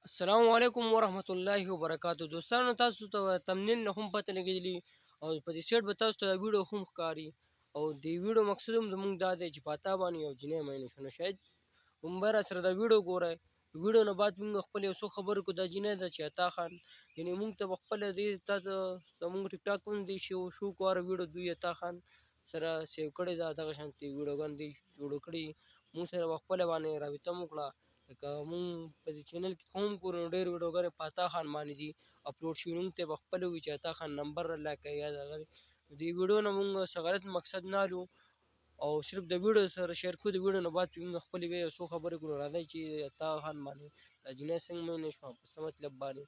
السلام علیکم ورحمت الله وبرکاتو دوستانو، تاسو ته تمنیل نه هم پته لګیدلی او په دې سیټ به تاسو ته ویډیو هم ښکاري. او د ویډیو مقصد هم زمونږ دا دی چې په عطا باندې یو جینۍ مینه شو. نو شاید عمر سره دا ویډیو ګورئ، ویډیو نه بعد موږ خپل یو څو خبرو کو. دا جینۍ ده چې عطا خان، یعنی موږ ته خپله دې تاسو زمونږ ټیک ټاک هم دې شو شو کواره ویډیو دوی عطا خان سره سیو کړې ده. دغه شانتې ویډیوګان دې جوړ کړي، موږ سره به خپله باندې رابطه هم وکړه. لکه مونږ په دې چینل کې هم ګورو، نو ډېر ویډیوګانې په عطا خان باندې دي اپلوډ شوي. مونږ ته به خپله وي چې عطا خان نمبر راله که یا دغه دی. دې ویډیو نه مونږ څه غلط مقصد نه الو او صرف د ویډیو سره شیر کړو. د ویډیو نه بعد مونږ خپلې بیا یو څو خبرې کړو. راځئ چې عطا خان باندې دا جینۍ څنګه مینه شوه، په څه مطلب باندې،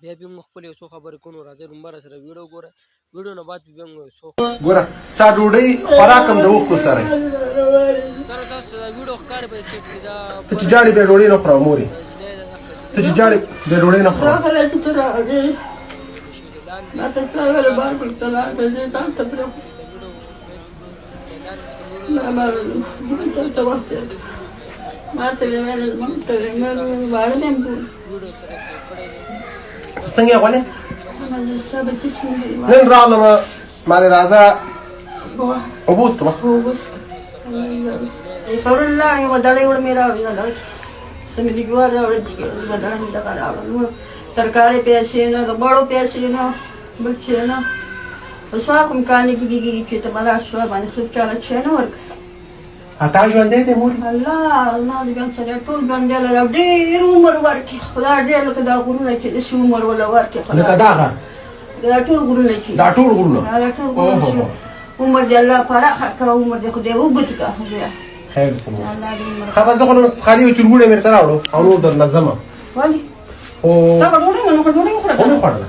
بیا به موږ خپل یو څو خبرې کوو. راځئ لومبره سره ویډیو ګوره، ویډیو نه بعد بیا موږ څو ګوره ستا ډوډۍ خوراک هم د اوښکو سره. تر تاسو دا ویډیو ښکاري په سیټ کې دا ته چې جاړې بیا ډوډۍ نه خورم مورې، ته چې جاړې بیا ډوډۍ نه خورم. څنګه یې غولې نن راغلم، مالې راځه اوبه وڅښم. پرون لاړم، یوه دړۍ وړه مې راوړله، څه مې د جوار راوړل، یوه دړه مې دغه راوړه. نور ترکاري پیسې نه، د غوړو پیسې نه، بل څه نه. په سوار کوم کاني کېږي چې ته به راشې، سوار باندې څوک چاله څه نه ورکوي. عطا ژوندی دی مورې؟ الله زما د ژوند سره ټول ژوندی لره، ډېر عمر ورکړي خدای، ډېر لکه دا غرونه چې داسې عمر وله ورکړي خدای. لکه دا غر، دا ټول غرونه چې دا ټول غرونه، دا ټول غرونه. عمر دې الله پراخه کړه، عمر دې خدای اوږد کړه خدای. خیر سم ښه، بس زه خو نن خالي یو چرګوړی مې درته راوړو او نور درله ځمه. ولې؟ خو تا به ډوډۍ ونه خوړه؟ ډوډۍ وخوړه. ومې خوړله،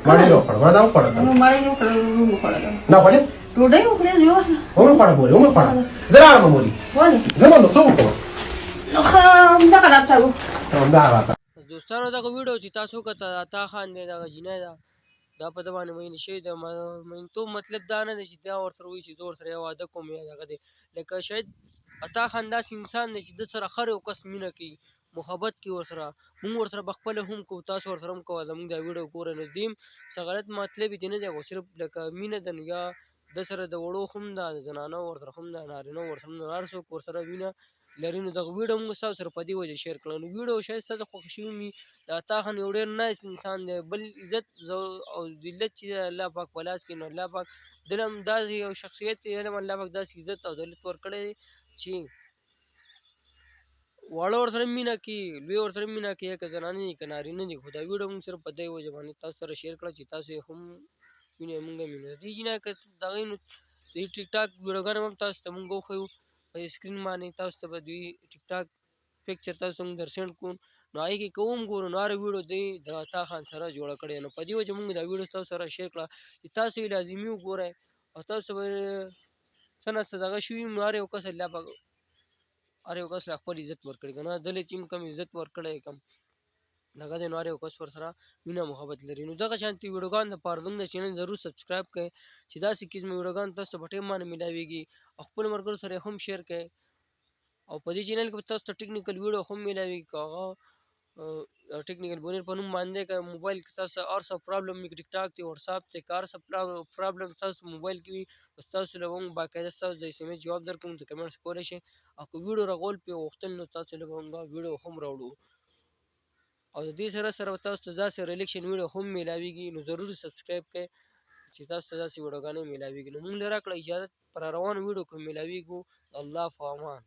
ما ډېره وخوړه، ما دا وخوړه. نو مړۍ یې وخوړه، ومې خوړله. نه خوړې؟ ډوډۍ وخورې یو واخله. ومې خوړه مورې، ومې خوړه. زه لاړم مورې. ولې؟ ځمه، نو څه وکړم؟ نو ښه، همدغه راته و. همدغه راته. دوستانو، دغه ویډیو چې تاسو کته، عطا خان دی، دغه جینۍ ده، دا په ده باندې مین شوې ده. مینتوب مطلب دا نه دی چې دا ورسره وایي چې زه ورسره یو واده کوم یا دغه دی. لکه شاید عطا خان داسې انسان دی چې ده سره هر یو کس مینه کوي، محبت کوي ورسره. مونږ ورسره به خپله هم کوو، تاسو ورسره هم کوه. زمونږ دا ویډیو ګوره، نو دې څه غلط مطلب یې نه دی، خو صرف لکه مینه ده. نو یا ده سره د وړو هم ده، د زنانو ورسره هم ده، نارینه ورسره هم ده، هر څوک ورسره مینه لري. نو دغه ویډیو موږ ستاسو سره په دې وجه شیر کړه. نو ویډیو شاید ستاسو خوښ شوي وي. د عطا خان یو ډېر نایس انسان دی. بل عزت او ذلت چې الله پاک په لاس کې، نو الله پاک دلم داسې یو شخصیت دی، دلم الله پاک داسې عزت او ذلت ورکړی دی چې واړه ورسره مینه کوي، لوی ورسره مینه کوي، که زنانه دي که نارینه دي. خو دا ویډیو موږ صرف په دې وجه باندې تاسو سره شیر کړه چې تاسو یې هم وینئ، موږ هم وینو. د دې جینۍ که دغه نو د ټیک ټاک ویډیوګانې هم تاسو ته موږ وښیو په سکرین باندې، تاسو ته به دوی ټیک ټاک پکچر تاسو موږ در سینډ کوو. نو هغې کې که وم ګورو، نو هره ویډیو دی د عطا خان سره جوړه کړې. نو په دې وجه موږ دا ویډیو تاسو سره شیر کړه چې تاسو یې لازمي وګورئ او تاسو به څه نه څه دغه شوي. نو هر یو کس الله پاک هر یو کس له خپل عزت ورکړي، که نه دله چې هم کم عزت ورکړی کم دغه دی، نو هر یو کس ورسره مینه محبت لري. نو دغه شانتې ویډیوګان دپاره زموږ د چینل ضرور سبسکرایب کړئ چې داسې قسم ویډیوګان تاسو ته په ټایم باندې میلاویږي، او خپل ملګرو سره هم شیر کړئ. او په دې چینل کې به تاسو ته ټیکنیکل ویډیو هم میلاویږي، که هغه ټیکنیکل بونیر په نوم باندې که موبایل کې تاسو هر څه پرابلم وي، ټیک ټاک دی، واتساپ دی، که هر څه پرابلم تاسو موبایل کې وي، تاسو له موږ باقاعده ستاسو د اس ام اس جواب درکوم، د کمنټس کولی شئ. او که ویډیو راغول پې غوښتل، نو تاسو له موږ ویډیو هم راوړو. او د دې سره سره تاسو ته داسې ریلیکشن ویډیو هم میلاویږي. نو ضرور سبسکرایب کړئ چې تاسو ته داسې ویډیوګانې میلاویږي. نو موږ له راکړه اجازت، پر روانو ویډیو کې میلاویږو. الله په امان.